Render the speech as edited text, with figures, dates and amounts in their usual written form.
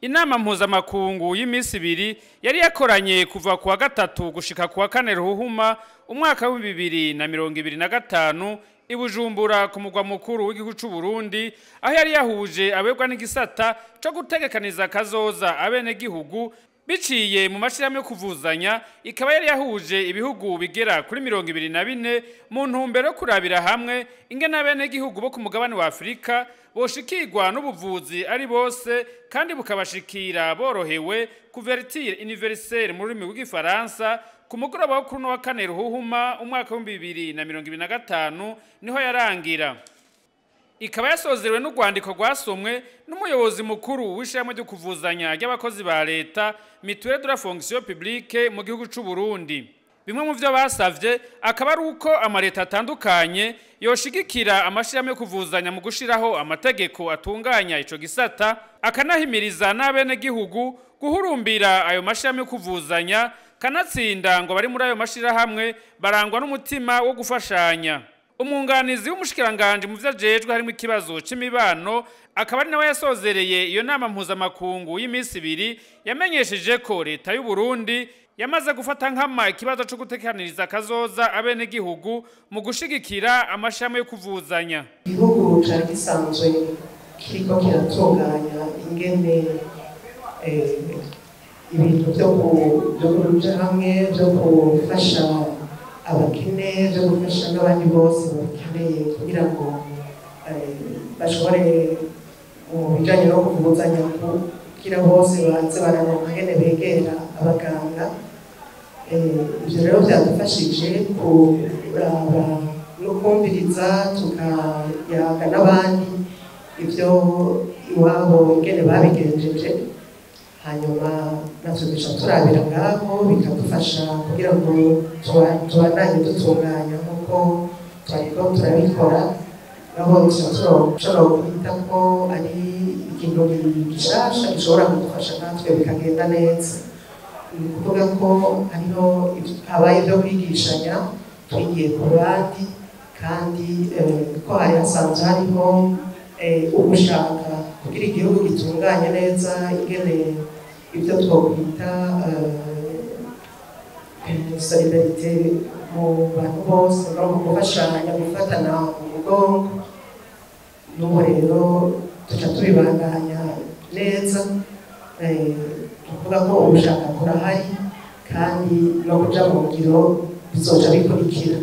Inama mpuzamakungu y'iminsi ibiri yari yakoranye kuva kuwa gatatu gushika kuwa kane Ruhuhuma umwaka wa 2025 i Bujumbura, ku mugwa mukuru w'igihugu c'u Burundi, aho yari yahuje abegwa n'igisata co gutegekaniza kazoza abenegihugu biciye mu mashirahamwe yo kuvuzanya, ikaba yari yahuje ibihugu bigera kuri 24 mu ntumbero yo kurabira hamwe ingene abenegihugu bo ku mugabane wa Afurika boshikirwa n'ubuvuzi ari bose kandi bukabashikira borohewe, couverture universelle mu rurimi rw'igifaransa. Ku mugoroba wo kuri uno wa kane Ruhuhuma umwaka wa 2025 niho yarangira, ikaba yasozerewe n'urwandiko rwasomwe n'umuyobozi mukuru w'ishirahamwe ryo kuvuzanya ry'abakozi ba leta, Mutuelle de la fonction publique, mu gihugu c'u Burundi. Bimwe mu vyo basavye akaba ari uko amaleta atandukanye yoshigikira amashirahamwe yo kuvuzanya mu gushiraho amategeko atunganya ico gisata, akanahimiriza n'abenegihugu guhurumbira ayo mashirahamwe yo kuvuzanya. Kanatsinda ngo bari muri ayo mashirahamwe barangwa n'umutima wo gufashanya. Umwunganizi w'umushikiranganje mu vyo ajejwe harimo ikibazo c'imibano, akaba ari nawe yasozereye iyo nama mpuzamakungu y'iminsi ibiri, yamenyesheje ko leta y'u Burundi yamaze gufata nkama ikibazo co gutekaniriza akazoza abenegihugu mu gushigikira amashirahamwe yo kuvuzanya. Igihugu cari gisanzwe kiriko kiratunganya ingene ibintu vyo kuja hamwe, vyo gufasha abakene, vyo gufasha n'abandi bose babikeneye kugira ngo bashobore mu bijanye no kuvuzanya, kugira bose baze bararonka ngene begera abaganga. Ivyo rero vyadufashije kuraba no kumviriza, tukayaga n'abandi ibyo iwabo ingene babigenjeje, hanyuma natwe duca turabira ngaho, bikadufasha kugira ngo tubandanye dutunganya nk'uko twariko turabikora. Naho dushobora kwita ko ari ikintu gishasha gishobora kudufasha natwe bikagenda neza. Ni ukuvuga ko hariho habaye ibyo kwigishanya, twigiye ku bandi, kandi ko hari hasanzwe hariho ugushaka kugira igihugu gitunganye neza ingene ibyo twokwita solidarité mu bantu bose no mu gufashanya, gufatana mu mugongo. N'ubu rero tuca tubibandanya neza. Tuvuga ko ugushaka kurahari kandi no kuja mu ngiro bizoca bikurikira.